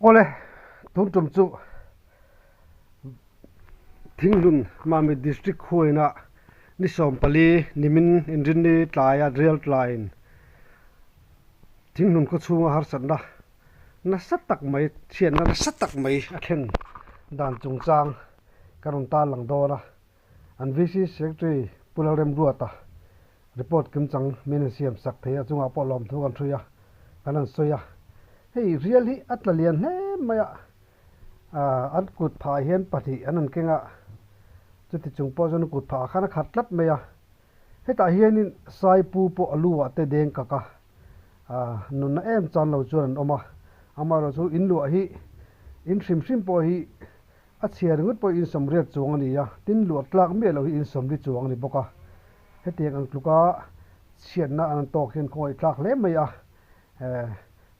Awle, tun tum chu Thinglun Mamit District khuaina ni 14 nimin inrinni tlaia rial tlaiin Thinglun khawchhunga harsatna nasa tak mai chhiatna nasa tak mai a thlen dan chungchang ka rawn tarlang dawn a. An VC Secretary Pu Lalremruata report kimchang min an siam sak thei a, chungah pawh lawmthu kan hrui a, kan han sawi a. Hei rial hi a tla lian hle mai a, an kut phah hian pahnih an han keng a, chuti chung pawh chuan kut phah khan a khat tlat mai a. Hetah hianin Saipu pawh a lu ah te deng kak a, nunna em chan lo chuan an awm a, amaherawhchu in luah hi in hrim hrim pawh hi A chhia ringawt pawh in sawmriat chuang a ni a, tin luah tlak miah loh hi in sawmri chuang a ni bawk a. Hetiang ang tluka chhiatna an tawk hian khawngaih tlak hle mai a,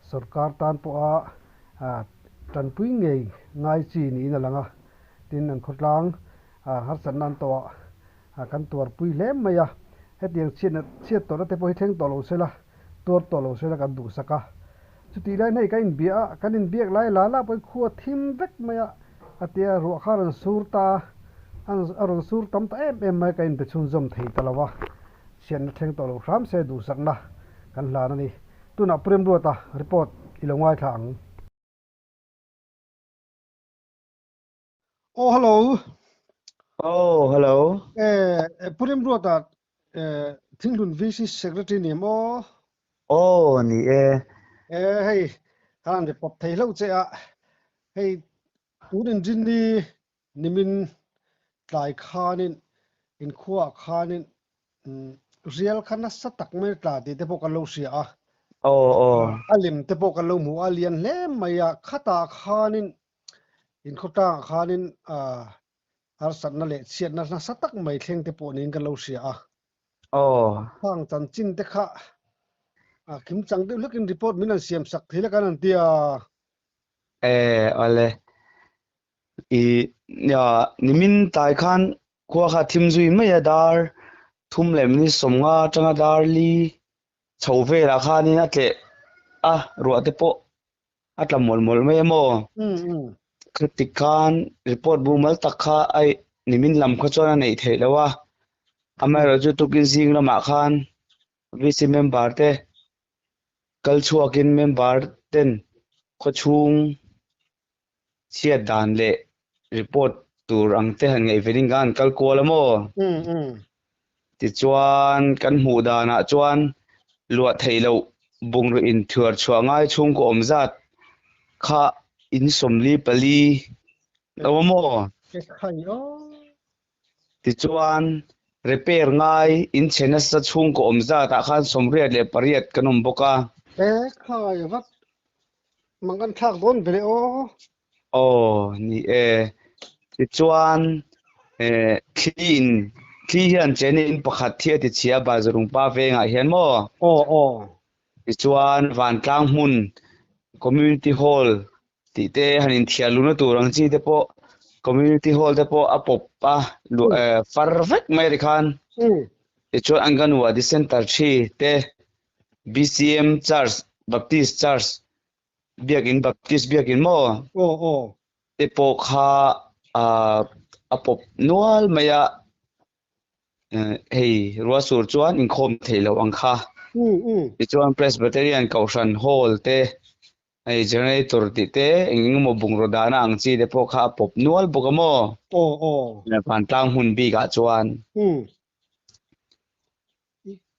sorkar tan pawha tanpui ngei ngai chi niin a lang a, tin an khawtlang harsatna an tawhah kan tuarpui hle mai a. Hetiang chhiatna chhiat tawhna te pawh hi thleng tawh lo sela, tuar tawh lo sela kan duhsak a. Chutih laiin hei kan inbiah a, kan inbiak lai la la pawhin khua thim vek mai a, a tia ruah kha a rawn sur ta a, a rawn sur tam ta em em mai, kan inbe chhunzawm thei ta lo a, chhiatna thleng tawh lo hram se duhsakna kan hlan a ni. Tunah Pu Remruata report i lo ngaithla ang. Aw hello. Oh hello. Eh Pu Remruata eh Thinghlun VC Secretary ni em aw? Aw ni e. Eh hei kan han report thei hlauh che a, hei tun inrinni nimin tlai khanin inkhuaah khanin rial kha nasa tak mai tla tih te pawh kan lo hria a. Aw aw. A lem te pawh kan lo hmu a, a lian hle mai a, khatah khanin Inkhawtangah khanin harsatna leh chhiatna nasa tak mai thleng te pawh niin kan lo hria a. Aw. Khang chanchin te kha kimchang deuh hlekin report min han siam sak thei la kan han ti a. E, awle. I nia nimin tlai khan khua kha thim zui mai a dar thum leh minute 50 atanga dar li chho velah khanin a tleh a ruah te pawh a tla mawlh mawlh mai a maw? Khati khan report mumal tak kha ai nimin lam kha chuan a neih theih loh a, amaherawhchu tukin zing lamah khan VC member te kal chhuakin member ten khawchhung chhiat dan leh report tur ang te han ngaihven in khan an kal kual a maw? Tichuan, kan hmuh danah chuan luah theih loh bungraw inthuar chhuah ngai chhungkaw awm zat kha in 44 lo a maw? Tichuan, repair ngai in chhe nasa chhungkaw awm zatah khan 88 kan awm bawk a. Ekhai vat mang an thlak dawn ve le aw. Aw, ni e. Tichuan, eh, thli in, thli hian chena in pakhat hi a ti chhia Bazarungpa vengah hian maw? Aw, aw. Tichuan, Vantlang hmun, Community Hall tih te han inthiar luhna tur ang chi te pawh, Community Hall te pawh a pawp a, luah, eh, far vek mai ri khan. Tichuan, Anganwadi Centre thi te, BCM Church, Baptist Church, Biakin Baptist Biakin maw? Aw aw. Te pawh kha a pawp nual mai a, hei ruahsur chuan inkhawm theih loh ang kha. Tichuan Presbyterian Kohhran Hall te, hei generator tih te, eng eng emaw bungraw dahna ang chi te pawh kha a pawp nual bawk a maw? Aw aw. Vantlang hmun bikah chuan.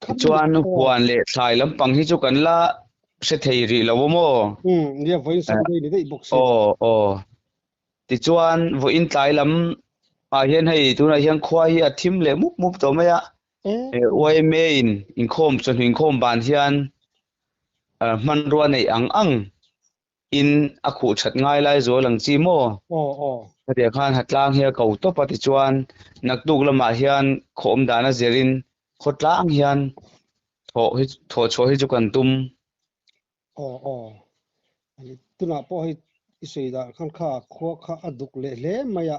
Tichuan huan leh thlai lampang hi chu kan la hre thei rih lo a maw? Nia vawiin Sunday ni daih bawk si. Aw aw. Tichuan vawiin tlai lam ah hian hei tunah hian khua hi a thim leh mup mup tawh mai a. YMA in inkhawm chawhnu inkhawm ban hian hmanrua neih ang ang In a khuh that ngai lai zual ang chi maw? Aw aw. Hetiang khan Hatlang hi a ko tawp a tichuan naktuk lamah hian khaw awm dan a zirin khawtlang hian thawh hi thawh chhuah hi chu kan tum. Aw aw. Ani tunah pawh hei i sawi dan khan kha khua kha a duk leh hle mai a.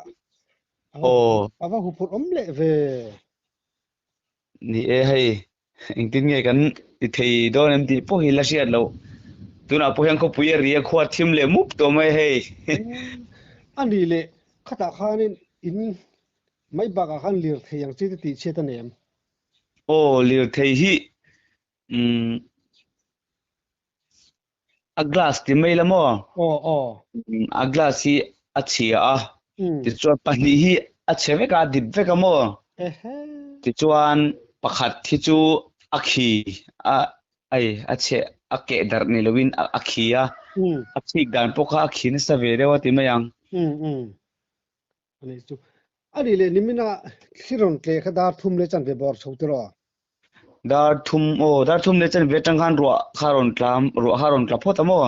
Aw. A va huphurh awm leh ve. Ni e hei, engtin nge kan ti thei dawn em tih pawh hi la hriat loh. Tunah pawh hian khawpui a ri a khua thim leh mup tawh mai hei. A nih leh khatah khanin in mai bakah khan lirthei ang chi te tih chhiat a nem. Aw lirthei hi umm a glass ti mai la maw? Aw aw. A glass hi a chhia a, tichuan pahnih hi a chhe vek a, a dip vek a maw? Tichuan pakhat hi chu a khi a ai a chhe a keh darh ni lovin a khi a, a chhik dan pawh kha a khi nasa ve deuh a ti mai ang. Ani chu ani leh nimina thli rawn tleh kha dar thum leh chanve bawr chho tiraw? Dar thum aw dar thum leh chanve atang khan ruah kha rawn tla ruah kha rawn tla phawt a maw?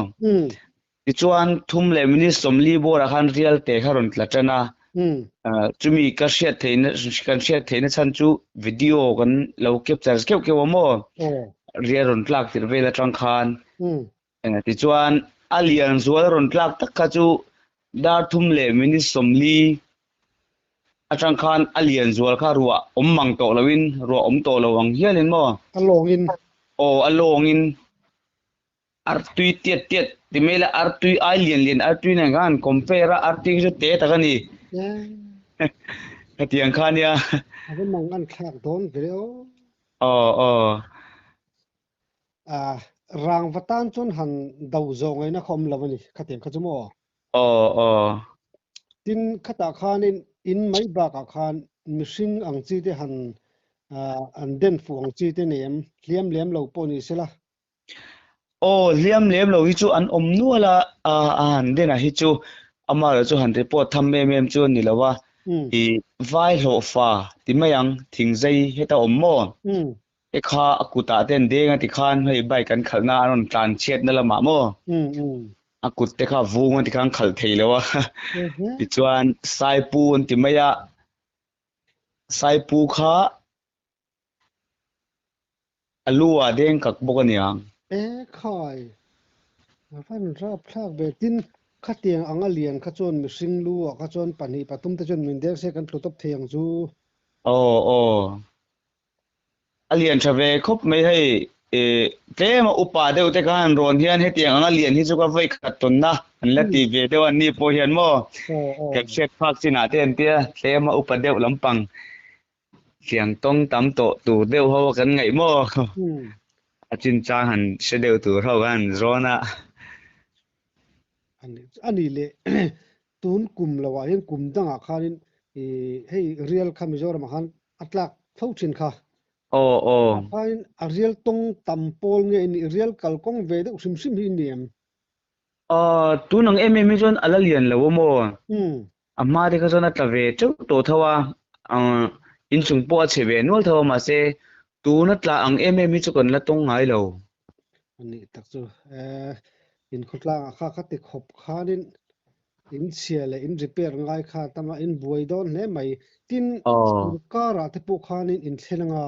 Tichuan thum leh minute sawmli bawrah khan rial te kha rawn tla tan a. Chumi ka hriat theihna kan hriat theihna chhan chu video kan lo capture keuh keuh a maw? Rial rawn tlak tirh vel atang khan. Tichuan, a lian zual rawn tlak tak kha chu dar thum leh minute 40 atang khan a lian zual kha ruah awm mang tawh loin, ruah awm tawh lo ang hialin maw? A lawngin. Aw, a lawngin. Artui tiat tiat ti mai la, artui ai lian lian artui nen khan compare a, artui khi chu te tak a ni. Hetiang kha nia. A va mang an thlak dawn ve aw. Aw, aw. A rangva tan chuan han do zawh ngaihna kha awm lo a ni, khatiang kha chu maw? Aw, aw. Tin, khatah khanin in mai bakah khan mihring ang chi te han an den fuh ang chi te nei em? Hliam lem lo pawh ni sela. Aw, hliam lem lo hi chu an awm nual a, a han denah hi chu amaherawhchu chu han report tham em em chu a ni lo a, i vai hlawhfa ti mai ang, thingzei heta awm maw? Te kha a kutah te an deng a ti khan hei bike an khalhna an rawn tlan chhiatna lamah maw a kut te kha vung a ti khan khalh thei lo a tichuan Saipu an ti mai a Saipu kha a lu ah deng kak bawk a niang. E khai a van rap thlak ve tin khatiang anga lian kha chuan mihring lu ah kha chuan pahnih pathum te chuan min deng se kan tlu tawp thei ang chu. Aw aw A lian tha ve khawp mai hei tlem a upa deuh te khan rawn hian hetiang anga lian hi chu ka vawi khat tawnna an la ti ve deuh a ni pawh hian maw kan hriat phak chinah te an tia tlem a upa deuh lampang hliang tawng tam tawh tur deuh ho a kan ngaih maw a chinchang han hre deuh tur ho khan zawn a. A ni leh tun kum lo ah hian kum dangah khanin hei rial kha Mizoram ah khan a tlak tho thin kha. Aw aw. Ah khanin a rial tawng tam pawl nge i nih rial kalkawng ve deuh hrim hrim hi i ni em? Aw tun ang em em hi chuan a la lian lo a maw? A hma te kha chuan a tla ve teuh tawh tho a, inchung pawh a chhe ve nual tho a mahse tuna tla ang em em hi chu kan la tawng ngai lo. A nih tak chu in khawtlangah kha kha ti khawp khanin in chhia leh in repair ngai kha tama in buai dawn hle mai. Tin, sorkarah te pawh khanin in thlen anga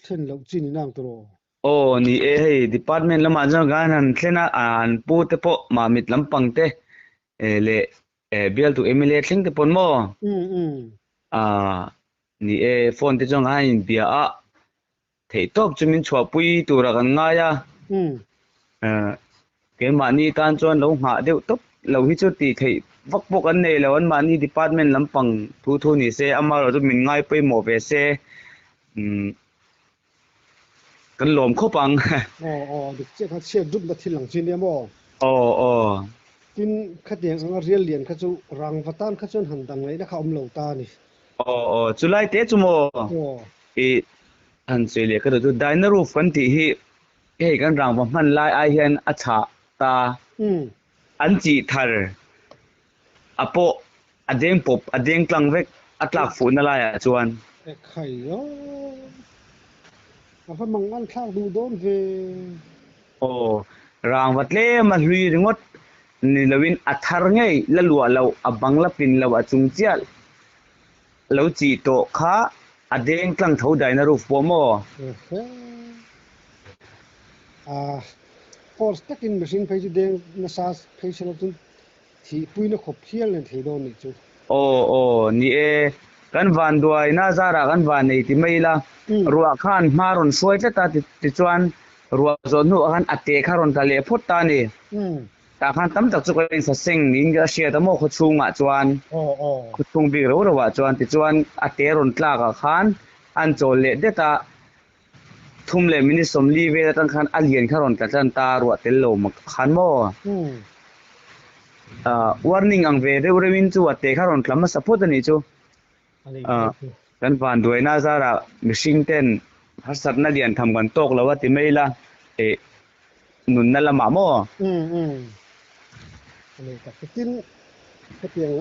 Thlen loh chi ni nang tawh. Aw ni e hei department lamah chuan kan han thlen a an pu te pawh Mamit lampang te leh bialtu mla thleng te pawn maw ni e phone te chuan kan han inbia a theih tawp chu min chhuahpui tura kan ngai a Keimahni tan chuan lo nghah deuh tawp lo hi chu tih theih vak pawh kan nei lo, anmahni department lampang thu thu ni se, amaherawh chu min ngai pawimawh ve se, umm kan lawm khawp ang. Aw aw dik chiah kha chhiat rupna thil ang chi nia maw? Aw aw. Tin, khatiang anga rial lian kha chu rangva tan kha chuan han dang ngaihna kha awm lo ta a ni. Aw aw chulai te chu maw? Aw. I han sawi leh ka duh chu Dyna roof kan tih hi Hei kan rangva hman lai ai hian a chhah ta. An chih thar a pawh a deng pawp a deng tlang vek a tlak fuhna laiah chuan. Ekhai aw. A va mang an thlak duh dawn ve. Aw, rangva tlem a hlui ringawt ni loin a thar ngei la luah loh a bang la pin loh a chung chiah lo chih tawh kha a deng tlang tho daina roof pawh maw? Ehe. Ah, force takin mihring phei chu deng nasa phei se lo chuan thihpuina khawp hial nen thei dawn nih chu. Aw aw, ni e, kan vanduaina zarah kan van nei ti mai ila, ruah khan hma rawn hruai tlat a tichuan Ruah zawh hnuah khan a te kha rawn tla leh phawt ta a ni. Tah khan tam tak chu kan insaseng niin ka hriat a maw khawchhungah chuan, khawchhung bik rau rauah chuan tichuan a te rawn tlakah khan an chawl leh det a, thum leh minute sawmli vel atang khan a lian kha rawn tla tan ta ruah tel lo mak khan maw. Warning ang ve reuh reuhin chu a te kha rawn tla hmasa phawt a nih chu. Kan vanduaina zarah mihring ten harsatna lian tham kan tawk lo a ti mai ila eh nunna lamah maw? Umm a nei tak te tin hetiang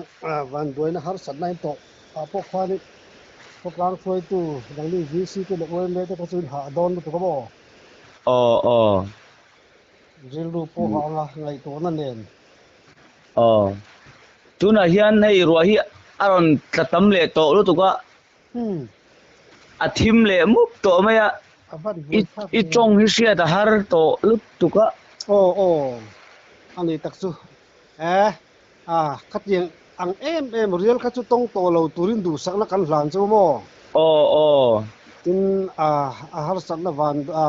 vanduaina harsatna in tawh ah pawh khuanin khawtlang hruaitu dangni VC te leh YMA te kha chu in hah dawn lutuk a maw? Aw aw. Rilru pawh hah anga ngaihtuahna nen. Aw. Tunah hian hei ruah hi a rawn tla tam leh tawh lutuk a. A thim leh mup tawh mai a. I tawng hi hriat a har tawh lutuk a. Aw aw. A ni tak chu. E a khatiang ang em em rial kha chu tawng tawh lo turin duhsakna kan hlan chu maw? Aw aw. Tin a a harsatna van a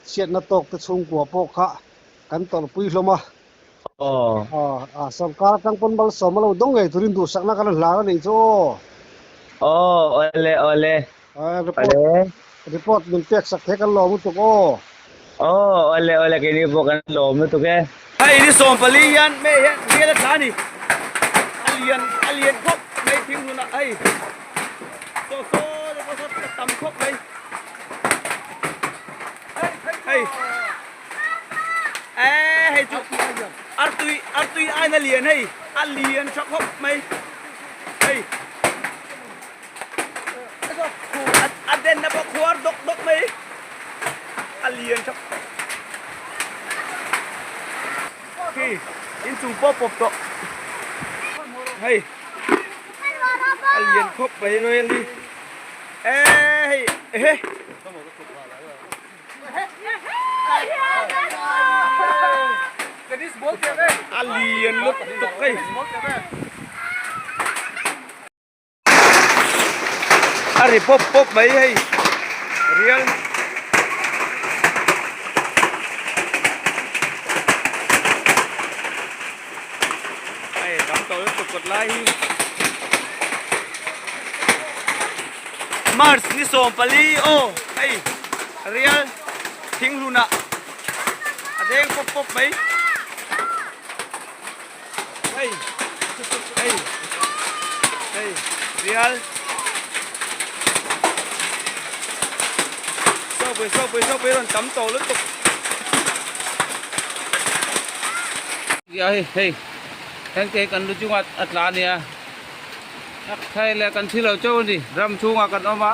chhiatna tawk te chhungkua pawh kha kan tawrhpui hlawm a. Aw. Aw, sorkar atang pawn malsawm a lo dawng ngei turin duhsakna kan hlan a nih chu aw. Aw, awle awle. Report, report min pek sak thei kan lawm lutuk aw. Aw, awle awle keini pawh kan lawm lutuk e. Hei ni 14 hian me hian rial a tla a ni. A lian a lian khawp mai thing hnunah hei saw saw te pawh saw tam khawp mai. Hei. Ê hei chu artui artui aina lian hei a lian tha khawp mai hei a den na pawh khuar dawk dawk mai a lian tha khi inchung pawp pawp tawh hei a lian khawp mai really ê hei ehe. A lian lutuk hei. A ri pawp pawp mai hei rial. Hei tam tawh lutuk kawt lai hi. March ni 14 aw hei rial thinghlunah a deng pawp pawp mai hei hei hei rial sawpui sawpui sawpui rawn tam tawh lutuk. Nia hei hei hengte hi kan lu chunga a tla a nia. Thai leh kan thi lo chauh a ni ram chhungah kan awm a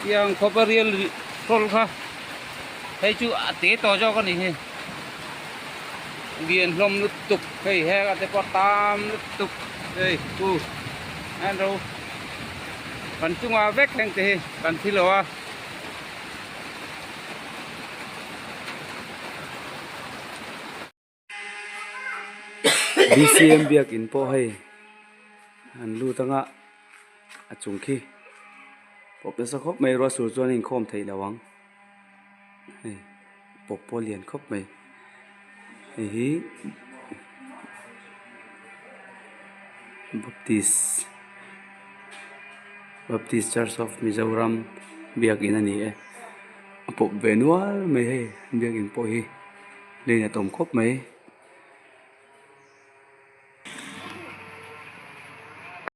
tiang khawp a rial hrawl kha hei chu a te tawh zawk a ni hi lian hlawm lutuk hei heng a te pawh tam lutuk hei chu an ro kan chungah vek heng te hi kan thi lo a. Bcm biakin pawh hei an lut anga a chung khi pawp nasa khawp mai ruah sur chuan a inkhawm theih loh ang hei pawp pawh a lian khawp mai hei hi baptist baptist church of mizoram biakin a ni e a pawp ve nual mai hei biakin pawh hi. Lei a tawm khawp mai.